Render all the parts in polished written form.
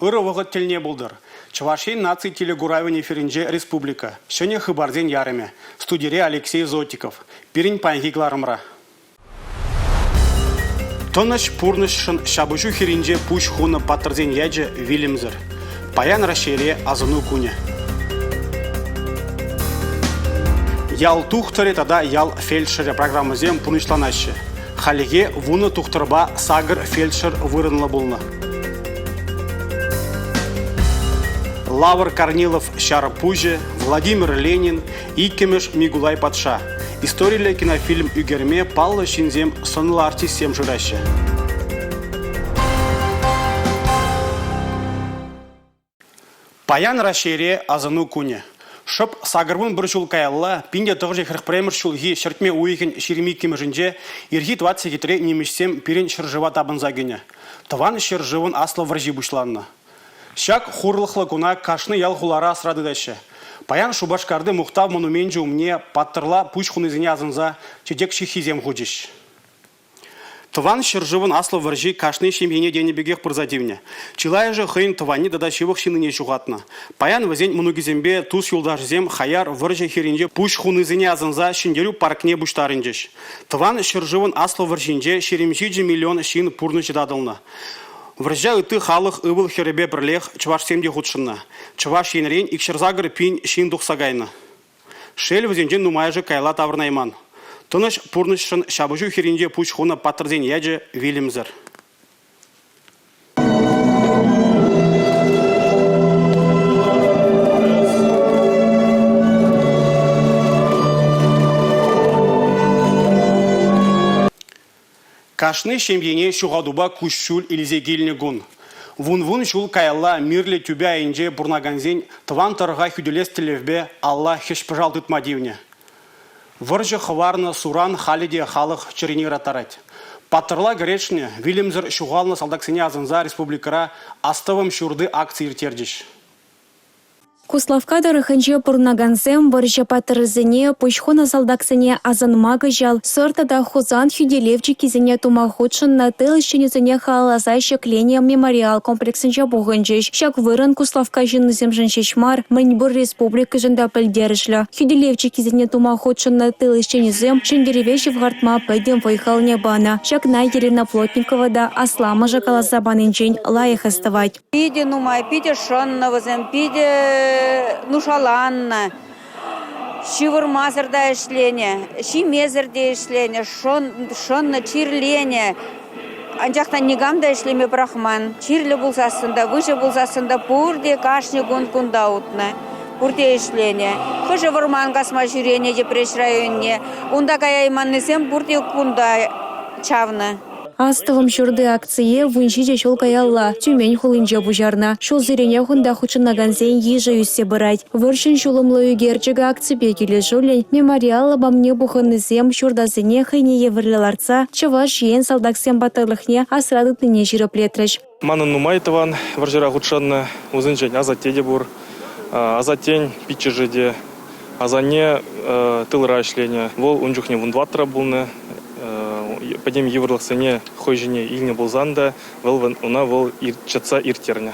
Ырӑ вӑхӑт тӗлне пултӑр. Чӑваш Ен наци телекуравӗн эфирӗнче республика ҫӗнӗ хыпарсен ярӑмӗ. Студире Алексей Зотиков. Пирӗн паянхи кӑларӑмра. Тӑнӑҫ пурнӑҫшӑн ҫапӑҫу хирӗнче пуҫ хунӑ паттӑрсен ячӗ вилӗмсӗр. Паян Раҫҫейре асӑну кунӗ. Ял тухтӑрӗ тата ял фельдшерӗ программӑсем пурнӑҫланаҫҫӗ. Хальлӗхе вунӑ тухтӑрпа сакӑр фельдшер вырӑнлӑ пулнӑ. Лавр Корнилов ҫар пуҫӗ, Владимир Ленин, иккӗмӗш Микулай патша. Историллӗ кинофильм ӳкерме паллӑ ҫынсем сӑнлӑ артистсем шыраҫҫӗ. Паян Раҫҫейре асӑну кунӗ. Шӑп 81 ҫул каялла 1941 ҫулхи ҫӗртме уйӑхӗн 22-мӗшӗнче ирхи тӑват сехетре нимӗҫсем пирӗн ҫӗршыва тапӑнса кӗнӗ. Тӑван ҫӗршывӑн Аслӑ вӑрҫи пуҫланнӑ. Ҫак хурлӑхлӑ куна кашни ял-хулара асра тытаҫҫӗ. Паян Шупашкарти Мухтав монуменчӗ умне паттӑрла пуҫ хунисене асӑнса чечек ҫыххисем хучӗҫ. Тӑван ҫӗршывӑн Аслӑ вӑрҫи кашни ҫемьене тенӗ пекех пырса тивнӗ. Чылайӑшӗ хӑйӗн тӑванне тата ҫывӑх ҫыннине ҫухатнӑ. Паян вӗсен мӑнукӗсемпе тус-юлташӗсем хаяр вӑрҫӑ хирӗнче пуҫ хунисене асӑнса Ҫӗнтерӳ паркне пуҫтарӑнчӗҫ. Тӑван ҫӗршывӑн Аслӑ вӑрҫинче 27 миллион ҫын пурнӑҫӗ татӑлнӑ. Вӑрҫа ытти халӑх ывӑл-хӗрӗпе пӗрлех чӑвашсем те хутшӑннӑ. Чӑваш Енрен 208 пин ҫын тухса кайнӑ. Шел, вӗсенчен нумайӑшӗ каялла таврӑнайман. Тӑнӑҫ пурнӑҫшӑн ҫапӑҫу хирӗнче пуҫ хунӑ паттӑрсен ячӗ вилӗмсӗр. Кашни ҫемьене ҫухатупа куҫҫуль илсе килнӗ кун. Вун-вун ҫул каялла мирлӗ тӳпе айӗнче пурӑнакансен тӑван тӑрӑха хӳтӗлес тӗллевпе алла хӗҫ-пӑшал тытма тивнӗ. Вӑрҫӑ хӑварнӑ суран халӗ те халӑх чӗрине ыраттарать. Паттӑрла кӗрешнӗ, вилӗмсӗр ҫухалнӑ салтаксене асӑнса республикӑра «Астӑвӑм ҫурти» акци ирттерчӗҫ. Куславкка тӑрӑхӗнче пурӑнакансем вӑрҫӑ паттӑрӗсене, пуҫ хунӑ салтаксене асӑнма кӑҫал Сӑр тата Хусан хӳтӗлев чиккисене тума хутшӑннӑ тыл ӗҫченӗсене халалласа ҫӗкленӗ мемориал комплексӗнче пухӑнчӗҫ. Ҫак вырӑн Куславкка ҫыннисемшӗн ҫеҫ мар, мӗн пур республикӑшӑн та пӗлтерӗшлӗ. Хӳтӗлев чиккисене тума хутшӑннӑ тыл ӗҫченӗсем ҫӗнтерӗве ҫывхартма пӗтӗм вӑй-халне панӑ. Ҫакна Елена Плотникова та асламӑшӗ каласа панинчен лайӑх астӑвать. Питӗ нумай, питӗ шӑннӑ вӗсем, питӗ нушаланнӑ. Ҫывӑрмасӑр та ӗҫленӗ, ҫимесӗр те ӗҫленӗ, шӑннӑ, чирленӗ. Анчах та никам та ӗҫлеме пӑрахман. Чирлӗ пулсассӑн та, выҫӑ пулсассӑн та пурте кашни кун кунта утнӑ, пурте ӗҫленӗ. Хӑшӗ вӑрман касма ҫӳренӗ Йӗпреҫ районне, унта каяйманнисем пурте кунта чавнӑ. Астӑвӑм ҫурти акцие 17 ҫул каялла Тюмень хулинче пуҫарнӑ. Ҫулсеренех унта хутшӑнакансен йышӗ ӳссе пырать. Вӑрҫӑн ҫулӑмлӑ ӳкерчӗкӗ акципе килӗшӳллӗн мемориал лапамне пухӑннисем ҫуртасене хӑйне евӗрлӗ лартса Чӑваш Ен салтаксен паттӑрлӑхне асра тытнине ҫирӗплетрӗҫ. Манӑн нумай тӑван вӑрҫӑра хутшӑннӑ. Вӗсенчен асатте те пур. Асаттен пиччӗшӗ те. Асанне тылра ӗҫленӗ. Вӑл ун чухне вунтӑваттӑра пулнӑ. Пӗтӗм йывӑрлӑхсене хӑй ҫине илнӗ пулсан та вӑл ӑна вӑл чӑтса ирттернӗ.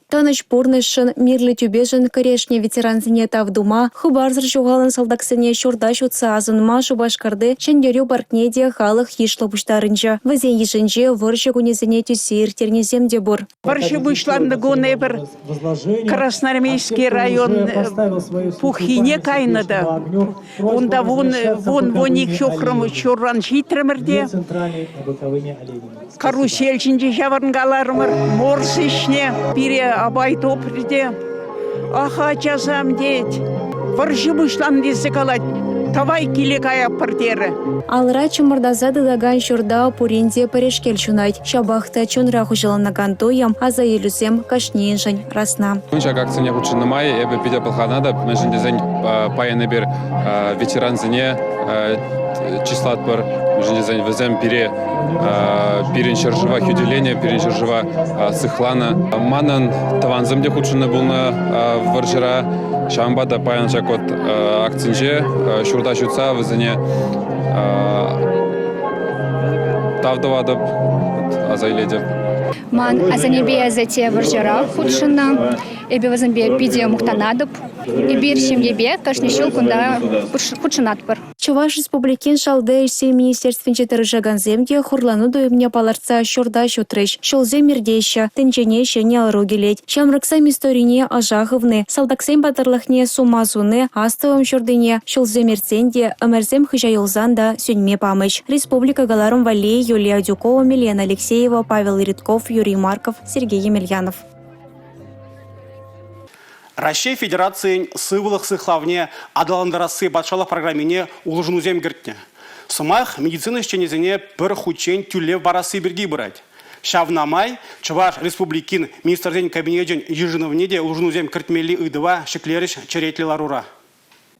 Тӑнӑҫ пурнӑҫшӑн, мирлӗ тӳпешӗн кӗрешнӗ ветерансене тав тума, хыпарсӑр ҫухалнӑ салтаксене ҫурта ҫутса асӑнма Шупашкарти Ҫӗнтерӳ паркне те халӑх йышлӑ пуҫтарӑнчӗ. Вӗсен йышӗнче вӑрҫӑ кунӗсене тӳссе ирттернисем те пур. Вӑрҫӑ пуҫланнӑ кун эпир Красноармейски район пуххине кайнӑ та унта вун вун ик ҫухрӑм ҫурран ҫитрӗмӗр те карусель ҫинче ҫаврӑнкаларӑмӑр, морс ӗҫне пире апай тупрӗ те ах, ачасам тет, вӑрҫӑ пуҫланнӑ тесе калать, тавай киле каятпӑр терӗ. Алра чӑмӑртаса тытакан ҫурта пурин те пӗрешкел ҫунать. Ҫапах та чунра хуҫаланакан туйӑм, аса илӳсем кашнийӗншӗн расна. Ҫак акцине хутшӑннӑ май эпӗ питӗ пӑлханатӑп, мӗншӗн тесен паян эпир ветерансене чыслатпӑр, мӗншӗн тесен вӗсем пире пирӗн ҫӗршыва хӳтӗленӗ, пирӗн ҫӗршыва сыхланӑ. Манӑн тӑвансем те хутшӑннӑ пулнӑ вӑрҫӑра, ҫавӑнпа та паян ҫак вот акцинче ҫурта ҫутса вӗсене тав тӑватӑп, аса илетӗп. Ман асаннепе асатте вӑрҫӑра хутшӑннӑ. Эпӗ вӗсемпе питӗ мухтанатӑп. Эпир ҫемьепе кашни ҫул кунта хутшӑнатпӑр. Чӑваш Республикин шалти ӗҫсен министерствинче тӑрӑшакансем те хурлану туйӑмне палӑртса ҫурта ҫутрӗҫ. Ҫулсем иртеҫҫӗ, тӗнчене ҫӗнӗ ӑру килет. Ҫамрӑксем историне ӑша хывни, салтаксен паттӑрлӑхне сума суни, астӑвӑм ҫуртине ҫулсем иртсен те, ӗмӗрсем хыҫа юлсан та сӳнме памӗҫ. Республика кӑларӑм валли Юлия Адюкова, Милена Алексеева, Павел Иритков, Юрий Марков, Сергей Емельянов. Раҫҫей Федерацийӗн сывлӑх сыхлавне аталантарасси патшалӑх программине улшӑнусем кӗртнӗ. Сӑмах медицина ӗҫченӗсене пӗр хутчен тӳлев парасси пирки пырать. Ҫавна май Чӑваш Республикин Министрсен Кабинечӗн йышӑнӑвне те улшӑнусем кӗртмелли ыйтӑва ҫӗклерӗҫ черетлӗ ларура.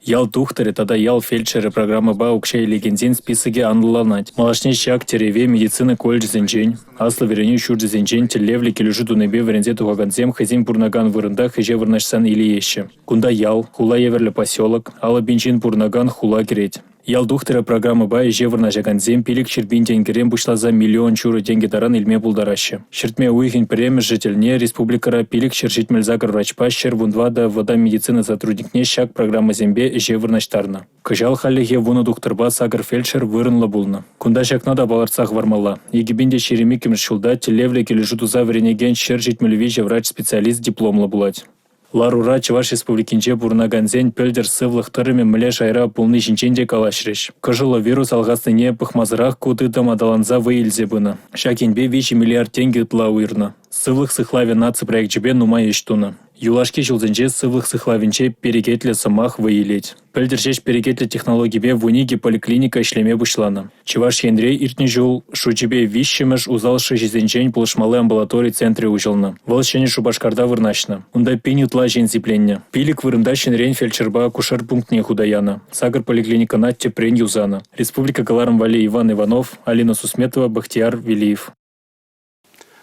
Ял тухтӑрӗ тата ял фельдшерӗ программӑпа укҫа илекенсен списокӗ анлӑланать. Малашне ҫак тӗреве медицина колледжӗсенчен, аслӑ вӗренӳ ҫурчӗсенчен тӗллевлӗ килӗшӳ тунипе вӗренсе тухакансем хӑйсен пурӑнакан вырӑнтах ӗҫе вырнаҫсан илееҫҫӗ. Кунта ял, хула евӗрлӗ поселок, 50 000 ҫын пурӑнакан хула кӗрет. Ял тухтӑрӗ программӑпа ӗҫе вырнаҫакансем 500 пин тенкӗрен пуҫласа миллион ҫурӑ тенкӗ таран илме пултараҫҫӗ. Ҫӗртме уйӑхӗн пӗрремӗшӗ тӗлне республикӑра 578 врачпа 114 вӑтам медицина сотрудникне ҫак программӑсемпе ӗҫе вырнаҫтарнӑ. Кӑҫал хальлӗхе 10 тухтӑрпа 8 фельдшер вырӑнлӑ пулнӑ. Кунта ҫакна та палӑртса хӑвармалла. 2022 ҫулта тӗллевлӗ килӗшӳ туса вӗренекен 173 врач-специалист дипломлӑ пулать. Ларура Чӑваш Республикинче пурӑнакансен пӗлтӗр сывлӑх тӑрӑмӗ мӗнле шайра пулни ҫинчен те калаҫрӗҫ. Кӑшӑллӑ вирус алхаснине пӑхмасӑрах ку тытӑм аталанса вӑй илсе пынӑ. Ҫак енпе 3 миллиард тенкӗ ытла уйӑрнӑ. Сывлӑх сыхлавӗ наци проекчӗпе нумай ӗҫ тунӑ. Юлашки ҫулсенче сывлӑх сыхлавӗнче перекетлӗ сӑмах вӑй илет. Пӗлтӗр ҫеҫ перекетлӗ технологипе 12 поликлиника ӗҫлеме пуҫланӑ. Чӑваш Енре иртнӗ ҫул шучӗпе виҫҫӗмӗш усал шыҫӑсенчен пулӑшмалли амбулатори центрӗ уҫӑлнӑ. Вӑл Ҫӗнӗ Шупашкарта вырнаҫнӑ. Унта пин ытла ҫын сипленнӗ. Пилӗк вырӑнта ҫӗнӗрен фельдшерпа акушер пунктне хута янӑ. Сакӑр поликлиникӑна тӗпрен юсанӑ. Республика кӑларӑм валли Иван Иванов, Алина Сусметова, Бахтияр Велиев.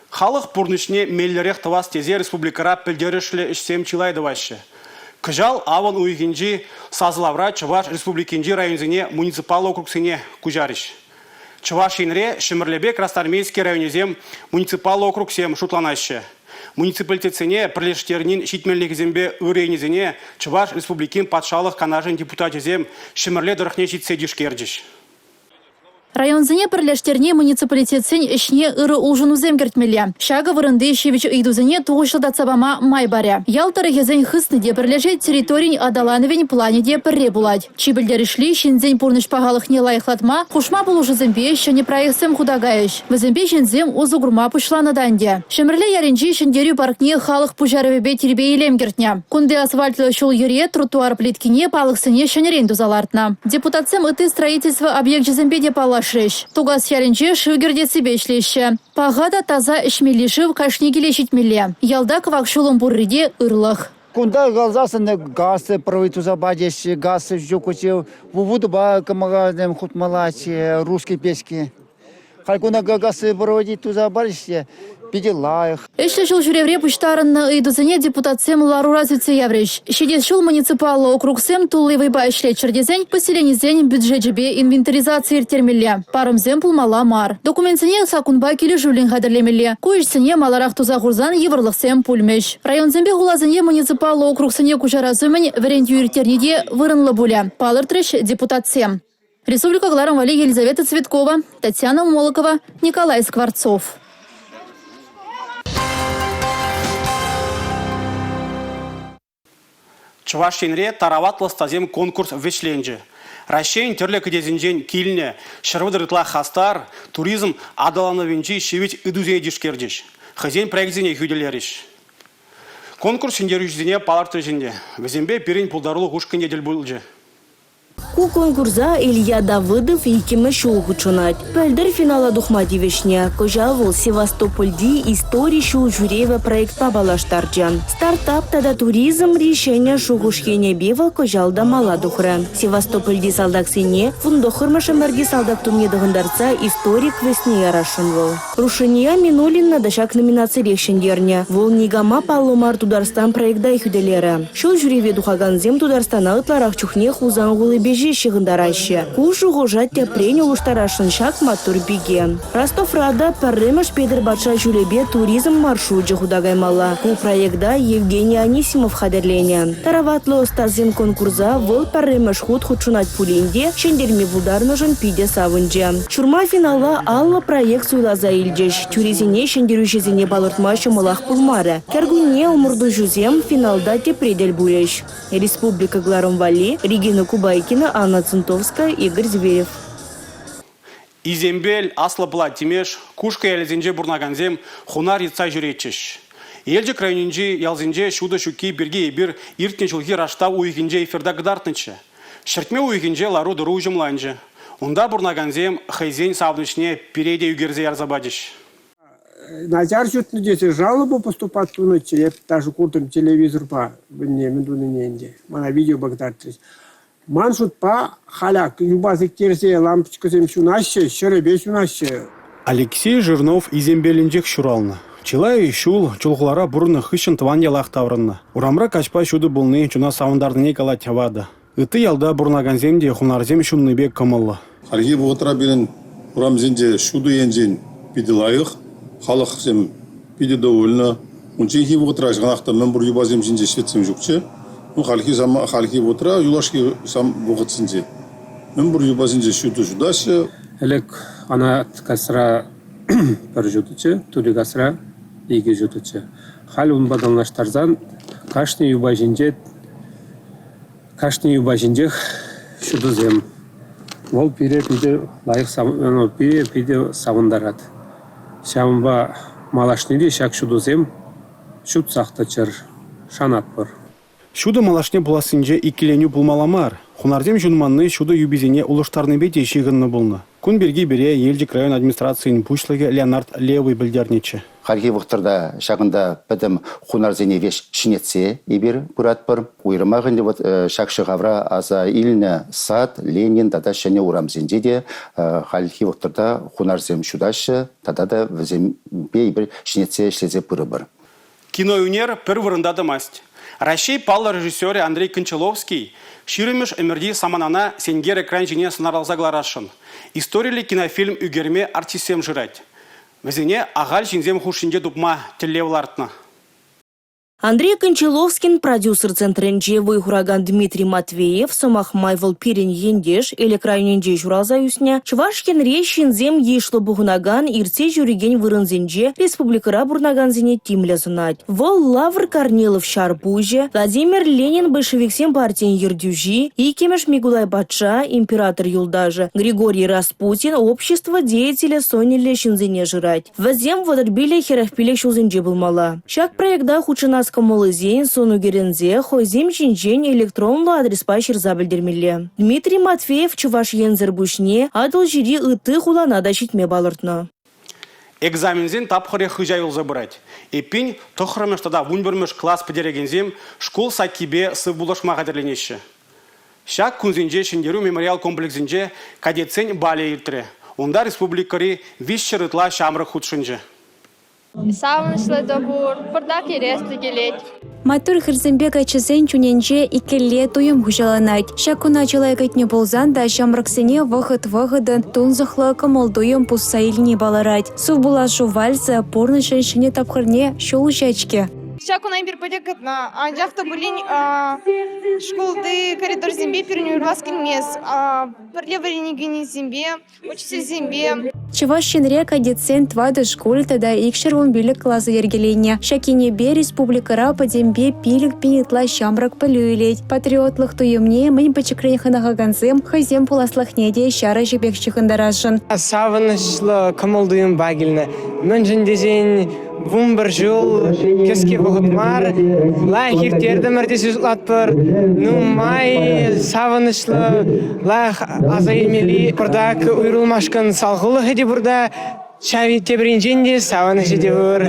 Халӑх пурнӑҫне меллӗрех тӑвас тесе республикӑра пӗлтерӗшлӗ ӗҫсем чылай тӑваҫҫӗ. Кӑҫал авӑн уйӑхӗнчи сасӑлавра Чӑваш Республикинчи районсене муниципаллӑ округсене куҫарӗҫ. Чӑваш Енре Ҫӗмӗрлепе Красноармейски районӗсем муниципаллӑ округсем шутланаҫҫӗ. Муниципалитетсене пӗрлештернин ҫитменлӗхӗсемпе ырӑ енӗсене Чӑваш Республикин Патшалӑх Канашӗн депутачӗсем Ҫӗмӗрле тӑрӑхне ҫитсе тишкерчӗҫ. Районсене пӗрлештерни муниципалитетсен ӗҫне ырӑ улшӑнусем кӗртмелле. Ҫакӑ вырӑнти ҫивӗч ыйтусене тухӑҫлӑ татса пама май парӗ. Ял тӑрӑхӗсен хысни те пӗрлешет, территорин аталанӑвӗн планӗ те пӗрре пулать. Чи пӗлтерӗшли – ҫынсен пурнӑҫ пахалӑхне лайӑхлатма хушма пулӑшусемпе ҫӗнӗ проектсем хута кайӗҫ. Вӗсемпе ҫынсем усӑ курма пуҫланӑ та ӗнтӗ. Ҫӗмӗрле ялӗнчи Ҫӗнтерӳ паркне халӑх пуҫарӑвӗпе тирпей-илем кӗртнӗ. Кунти асфальтлӑ ҫул-йӗре, тротуар плиткине, палӑксене ҫӗнӗрен туса лартнӑ. Депутатсем ытти строительство объекчӗсемпе те паллашрӗҫ. Тукас ялӗнче шыв кӗртессипе ӗҫлеҫҫӗ. Паха та таса ӗҫмелли шыв кашни киле ҫитмелле. Ялта кӑвак ҫулӑм пурри те ырлӑх. Кунта калсассӑн газ провод туса пачӗҫ, газ ҫук вутӑпа кӑмакасем хутмаллаччӗ, русский печки. Халь кунта газ проводить туса парӗҫ те, питӗ лайӑх. Ӗҫлӗ ҫул ҫӳревре пуҫтарӑннӑ ыйтусене депутатсем ларура сӳтсе яврӗҫ. Ҫитес ҫул муниципаллӑ округсем тулли вӑйпа ӗҫлеччӗр тесен поселенисен бюджечӗпе инвентаризаци ирттермелле, парӑмсем пулмалла мар. Документсене саккунпа килӗшӳллӗн хатӗрлемелле. Ку ӗҫсене маларах туса хурсан йывӑрлӑхсем пулмӗҫ. Районсемпе хуласене муниципаллӑ округсене куҫарас умӗн вӗрентӳ ирттерни те вырӑнлӑ пулӗ, палӑртрӗҫ депутатсем. Республика кӑларӑм валли Елизавета Цветкова, Татьяна Молокова, Николай Скворцов. Чӑваш Енре тараватлӑ ӑстасем конкурс вӗҫленчӗ. Раҫҫейӗн тӗрлӗ кӗтесӗнчен килнӗ 130 ытла хастар туризм аталанӑвӗнчи ҫивӗч ыйтусене тишкерчӗҫ, хӑйсен проекчӗсене хӳтӗлерӗҫ. Конкурс ҫӗнтерӳҫисене палӑртрӗҫ ӗнтӗ. Вӗсемпе пирӗн пултарулӑх ушкӑнӗ тӗл пулчӗ. Ку конкурса Илья Давыдов иккӗмӗш ҫул хутшӑнать. Пӗлтӗр финала тухма тивӗҫнӗ. Кӑҫал вӑл Севастопольти истори ҫул ҫӳревӗ проектпа паллаштарчӗ. Стартап тата туризмри ҫӗнӗ шухӑш енӗпе вӑл кӑҫал та мала тухрӗ. Севастопольти салтаксене 19-мӗш ӗмӗрти салтак тумне тӑхӑнтартса истори квестне ярасшӑн вӑл. Рушания Минуллина та ҫак номинацирех ҫӗнтернӗ. Вӑл «Никама паллӑ мар Тутарстан» проекта хӳтӗлерӗ. Ҫул ҫӳреве тухакансем Тутарстана ытларах чухне Хусан хулипе ҫеҫ ҫыхӑнтараҫҫӗ. Ку шухӑша тӗпрен улӑштарасшӑн ҫак маттур пике. Ростовра та пӗрремӗш Петӗр патша ҫулӗпе туризм маршручӗ хута каймалла. Ку проекта Евгений Анисимов хатӗрленӗ. Тараватлӑ ӑстасем конкурса вӑл пӗрремӗш хут хутшӑнать пулин те ҫӗнтерме пултарнӑшӑн питӗ савӑнчӗ. Ҫурма финала 50 проект суйласа илчӗҫ. Тӳресене ҫӗнтерӳҫӗсене палӑртма ҫӑмӑлах пулмарӗ. Кӗркунне ӑмӑртуҫӑсем финалта тепре тӗл пулӗҫ. Республика кӑларӑм валли Регина Кубайкина, Анна Центовская, Игорь Зверев. Исемпел, Аслӑ Пӑла Тимеш, Кушкӑ ялӗсенче пурӑнакансем хунар йӑтса ҫӳретчӗҫ. Елчӗк районӗнчи ялсенче ҫутӑ ҫукки пирки эпир иртнӗ ҫулхи раштав уйӑхӗнче эфирта кӑтартнӑччӗ. Ҫӗртме уйӑхӗнче лару-тӑру уҫӑмланчӗ. Унта пурӑнакансем хӑйсен савӑнӑҫне пире те ӳкерсе ярса пачӗҫ. Начар ҫутнӑ тесе жалоба поступать тунӑччӗ. Эп даже куртӑм телевизорпа мӗнне мӗн тунине ӗнтӗ. Мана видеопа кӑтартрӗҫ. Ман шутпа, халь юпа сиктерсе лампочкӑсем ҫунаҫҫӗ, ҫӗрӗпе ҫунаҫҫӗ. Алексей Жирнов Исемпелӗнчех ҫуралнӑ. Чылай ҫул Чулхулара пурӑннӑ хыҫҫӑн тӑван ялах таврӑннӑ. Урамра каҫпа ҫутӑ пулни чуна савӑнтарнине калать ватӑ. Ытти ялта пурӑнакансем те хунарсем ҫуннипе кӑмӑллӑ. Хальхи вӑхӑтра пирӗн урамсенче ҫутӑ енчен питӗ лайӑх, халӑхсем питӗ довольнӑ. Унчченхи вӑхӑтра ҫавах та мӗнпур юпасем ҫинче ҫветсем ҫукчӗ. Ну, хальхи, хальхи вӑхӑтра, юлашки вӑхӑтсенче мӗнпур юпасенче ҫутӑ ҫутаҫҫӗ. Ӗлӗк Анат касра пӗр ҫутӑччӗ, Тури касра икӗ ҫутӑччӗ. Халь унпа танлаштарсан кашни юпа ҫинче Кашни юпа ҫинчех ҫутӑсем. Вӑл пире питӗ лайӑх пире питӗ савӑнтарать. Ҫавӑнпа малашне те ҫак ҫутӑсем ҫутсах тӑччӑр, шанатпӑр. Ҫутӑ малашне пулассинче иккӗленӳ пулмалла мар. Хунарсем ҫунманни ҫутӑ юписене улӑштарнипе те ҫыхӑннӑ пулнӑ. Кун пирки пире Елчӗк район администрацийӗн пуҫлӑхӗ Леонард Левый пӗлтернӗччӗ. Хальхи вӑхӑтра ҫакӑнта пӗтӗм хунарсене веҫ ҫӗнетсе эпир пыратпӑр. Уйрӑмах ӗнтӗ вот ҫак ҫӑхавра аса илнӗ сад, Ленин тата ҫӗнӗ урамсенче те хальхи вӑхӑтра хунарсем ҫутаҫҫӗ тата та вӗсемпе эпир ҫӗнетсе ӗҫлесе пырӑпӑр. Киноӳнер пӗр вырӑнта тӑмасть. Раҫҫей паллӑ режиссерӗ Андрей Кончаловский ҫирӗммӗш ӗмӗрти саманана сенкер экран ҫине сӑнарласа кӑларасшӑн. Историллӗ кинофильм ӳкерме артистсем шырать. Вӗсене ахаль ҫынсем хушшинче тупма тӗллев лартнӑ. Андрей Кончаловскин продюсер центрӗнче вӑй хуракан Дмитрий Матвеев, сӑмах май вӑл пирӗн ентеш, Элӗк районӗнче ҫуралса ӳснӗ, Чӑваш Енре ҫынсем йышлӑ пухӑнакан, иртсе ҫӳрекен вырӑнсенче республикӑра пурӑнакансене тимлӗ сӑнать. Вӑл Лавр Корнилов ҫар пуҫӗ, Владимир Ленин большевиксен партийӗн ертӳҫи, иккӗмӗш Микулай патша, император юлташӗ Григорий Распутин общество деятелӗ сӑнӗллӗ ҫынсене шырать. Вӗсем 35-45 ҫулсенче пулмалла. Ҫак проекта хутшӑнас кӑмӑллисен сӑн ӳкерӗнсе хӑйсем ҫинчен электронлӑ адреспа ҫырса пӗлтермелле. Дмитрий Матвеев Чӑваш Енсӗр пуҫне Атӑлҫири ытти хулана та ҫитме палӑртнӑ. Экзаменсен тапхӑрӗ хыҫа юлса пырать. Эппин, тӑххӑрмӗш тата вунпӗрмӗш класс пӗтерекенсем шкул саккипе сывпуллашма хатӗрленеҫҫӗ. Ҫак кунсенче Ҫӗнтерӳ мемориал комплексӗнче кадетсен балӗ иртрӗ. Унта республикӑри 300 ытла ҫамрӑк хутшӑнчӗ. Савӑнӑҫлӑ та пур, пӑртак йӗрес те килет. Маттур хӗрсемпе каччӑсен чунӗнче иккӗлле туйӑм хуҫаланать. Ҫак куна чылай кӗтнӗ пулсан та ҫамрӑксене вӑхӑт-вӑхӑтӑн тунсӑхлӑ кӑмӑл-туйӑм пусса илни палӑрать. Сывпуллашу вальсӗ пурнӑҫӑн ҫӗнӗ тапхӑрне ҫул уҫать-ҫке. Ҫак куна эпир пӗтӗ кӑтнӑ, анчах та пулин шкулти коридорсемпе пирӗн уйрӑлас килмест. Пӗрле вӗренекенсемпе учительсемпе. Чӑваш Енре кадетсен тӑватӑ шкул тата 215 класӗ йӗркеленнӗ. Ҫак енӗпе республикӑра пӗтӗмпе 5000 ытла ҫамрӑк пӗлӳ илет. Патриотлӑх туйӑмне мӗн пӗчӗкрен хӑнӑхакансем хӑйсен пуласлӑхне те ҫар ӗҫӗпех ҫыхӑнтарасшӑн. Савӑнӑҫлӑ кӑмӑл-туйӑмпа килнӗ. Мӗншӗн тесен 11 ҫул кӗске вӑхӑт мар, лайӑх ирттертӗмӗр тесе шутлатпӑр. Нумай савӑнӑҫлӑ, лайӑх аса илмелли пӑртак уйрӑлмашкӑн салхулӑхӗ те пур та, ҫав тепӗр енчен те савӑнӑҫӗ те пур.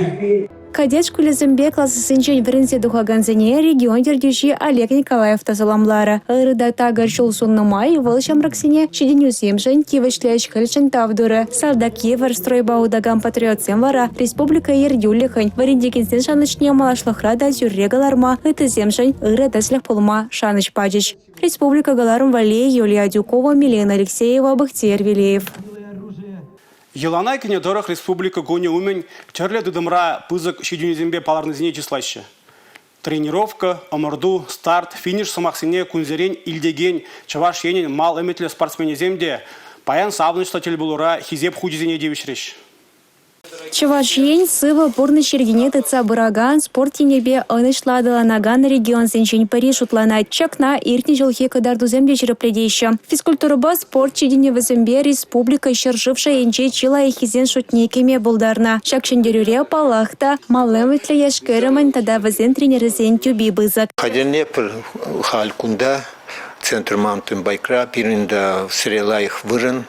Кадет шкулӗсемпе класӗсенчен вӗренсе тухакансене регион ертӳҫи Олег Николаев та саламларӗ. Ырӑ та такӑр ҫул суннӑ май вӑл ҫамрӑксене ҫитӗнӳсемшӗн, тивӗҫлӗ ӗҫ-хӗлшӗн тав турӗ. Салтак евӗр стройпа утакан патриотсем вара республика ертӳлӗхӗн, вӗрентекенсен шанӑҫне малашлӑхра та тӳрре кӑларма, ыттисемшӗн ырӑ тӗслӗх пулма шанӑҫ пачӗҫ. Республика кӑларӑм валли Юлия Адюкова, Милена Алексеева, Бахтиер Велеев. Йӑлана кӗнӗ тӑрӑх Республика кунӗ умӗн тӗрлӗ тытӑмра пысӑк ҫитӗнӳсемпе палӑрнисене чыслаҫҫӗ. Тренировка, ӑмӑрту, старт, финиш сӑмахсене кунсерен илтекен Чӑваш Енӗн мал ӗмӗтлӗ спортсменӗсем те паян савӑнӑҫлӑ тӗлпулура хисеп хучӗсене тивӗҫрӗҫ. Чӑваш Ен сывӑ пурнӑҫ йӗркине тытса пыракан, спорт енӗпе ӑнӑҫлӑ аталанакан регионсенчен пӗри шутланать. Ҫакна иртнӗ ҫулхи кӑтартусем те ҫирӗплетеҫҫӗ. Физкультурӑпа спорт ҫитӗнӗвӗсемпе республика ҫӗршыв шайӗнче чи лайӑххисен шутне кӗме пултарнӑ. Ҫак ҫӗнтерӳре, паллах та, мал ӗмӗтлӗ яш-кӗрӗмӗн тата вӗсен тренерӗсен тӳпи пысӑк. Хатӗрленетпӗр халь кунта, Центр маунтинбайкра пирӗн те сӗре лайӑх вырӑн.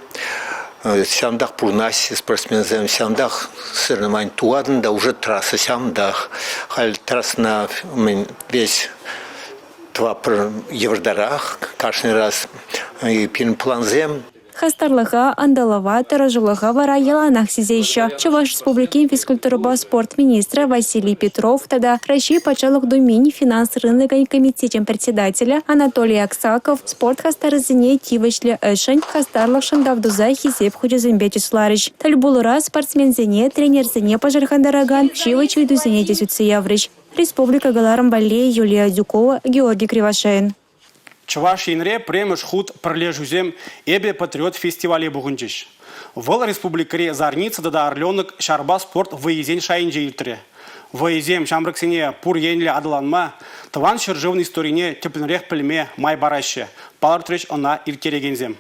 Ҫавӑнтах пурӑнаҫҫӗ спортсменсем, ҫавӑнтах соревновани тухатӑн та уже трасса ҫавӑнтах. Халь трассӑна весь тӑватпӑр йывӑртарах кашни раз пирӗн плансем. Хастарлӑха, ӑнтӑлӑва, тӑрӑшулӑха вара яланах сисеҫҫӗ. Чӑваш Республикин физкультурӑпа спорт министрӗ Василий Петров тата Раҫҫей Патшалӑх Думин финанс рынокӗн комитечӗн председателӗ Анатолий Аксаков спорт хастарӗсене тивӗҫлӗ ӗҫшӗн, хастарлӑхшӑн тав туса Хисеп хучӗсемпе чысларӗҫ. Тӗл пулура спортсменсене, тренерсене пӑшӑрхантаракан ҫивӗч ыйтусене те сӳтсе яврӗҫ. Республика кӑларӑм валли Юлия Адюкова, Георгий Кривошеин. Чӑваш Енре пӗрремӗш хут пӗрлешӳсем «Эпӗ патриот» фестивале пухӑнчӗҫ. Вӑл республикӑри «Зарница» тата «Орленок» ҫарпа спорт вӑййисен шайӗнче иртрӗ. Вӑйӑсем ҫамрӑксене пур енлӗ аталанма, Тӑван ҫӗршывӑн историне тӗплӗнрех пӗлме май параҫҫӗ, палӑртрӗҫ ӑна ирттерекенсем.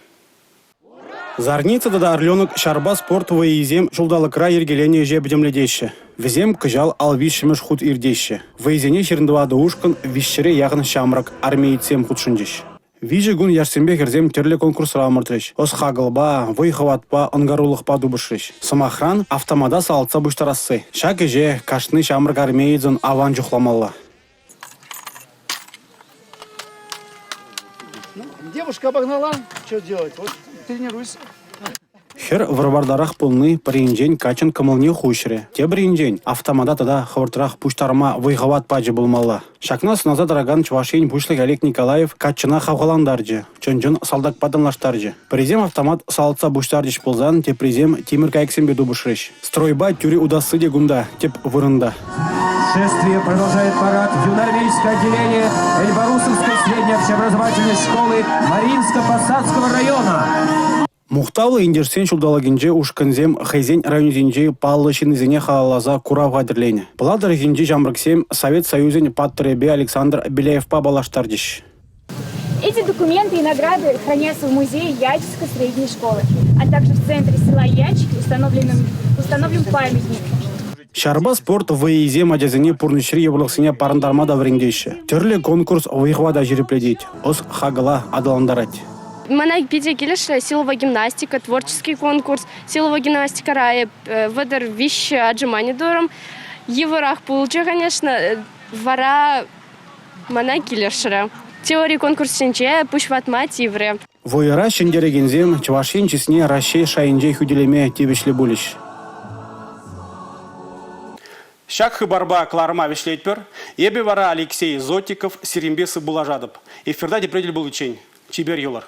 «Зарница» тата «Орленок» ҫарпа спорт вӑййисем ҫулталӑкра йӗркеленӗ ӗҫе пӗтӗмлетеҫҫӗ. Вӗсем кӑҫал ал виҫҫӗмӗш хут иртеҫҫӗ. Вӑйӑсене 24 ушкӑн 300-е яхӑн ҫамрӑк армеецсем хутшӑнчӗҫ. Виҫӗ кун яшсемпе хӗрсем тӗрлӗ конкурсра ӑмӑртрӗҫ. Ӑс-хакӑлпа, вӑй-хӑватпа, ӑнкарулӑхпа тупӑшрӗҫ. Сӑмахран, автомата салатса пуҫтарасси. Ҫак ӗҫе кашни ҫамрӑк армеецӑн аван чухламалла. Девушка обогнала, что делать? Вот тренируйся. Хӗр вӑр-вартарах пулни пӗр енчен каччӑн кӑмӑлне хуҫрӗ, тепӗр енчен автомата тата хӑвӑртрах пуҫтарма вӑй-хӑват пачӗ пулмалла. Ҫакна сӑнаса тӑракан Чӑваш Ен Пуҫлӑхӗ Олег Николаев каччӑна хавхалантарчӗ, чӑн-чӑн салтакпа танлаштарчӗ. Пӗрисем автомат салатса пуҫтарчӗҫ пулсан, теприсем тимӗр кайӑксемпе тупӑшрӗҫ. Стройпа тӳрӗ утасси те кунта тӗп вырӑнта. Шествие продолжает парад юнармейское отделение Эльбарусовской средней общеобразовательной школы Мариинско-Посадского района. Мухтавлӑ ентешсен ҫулталӑкӗнче ушкӑнсем хӑйсен районӗсенчи паллӑ ҫыннисене халалласа курав хатӗрленӗ. Пӑла тӑрӑхӗнчи ҫамрӑксем Совет Союзӗн паттӑрӗпе Александр Беляевпа паллаштарчӗҫ. Эти документы и награды хранятся в музее Яльчикской средней школы, а также в центре села Яльчики установлен памятник. Ҫарпа спорт вӑййисем ачасене пурнӑҫри йывӑрлӑхсене парӑнтарма та вӗрентеҫҫӗ. Тӗрлӗ конкурс вӑй-хӑвата ҫирӗплетет, ӑс-хакӑла аталантарать. Мана питӗ килӗшрӗ силовая гимнастика, творческий конкурс. Силовая гимнастикӑра эп 33 отжимани турӑм. Йывӑрах пулчӗ, конечно. Вара Мана килӗшрӗ. Теори конкурсӗнче пуҫ ватма тиврӗ. Вӑйӑра ҫӗнтерекенсем Чӑваш Ен чысне Раҫҫей шайӗнче хӳтӗлеме тивӗҫлӗ пулӗҫ. Ҫак хыпарпа кӑларӑма вӗҫлетпӗр. Эпӗ вара Алексей Зотиков сирӗнпе сывпуллашатӑп. Эфирта тепре тӗл пуличчен. Чипер юлӑр.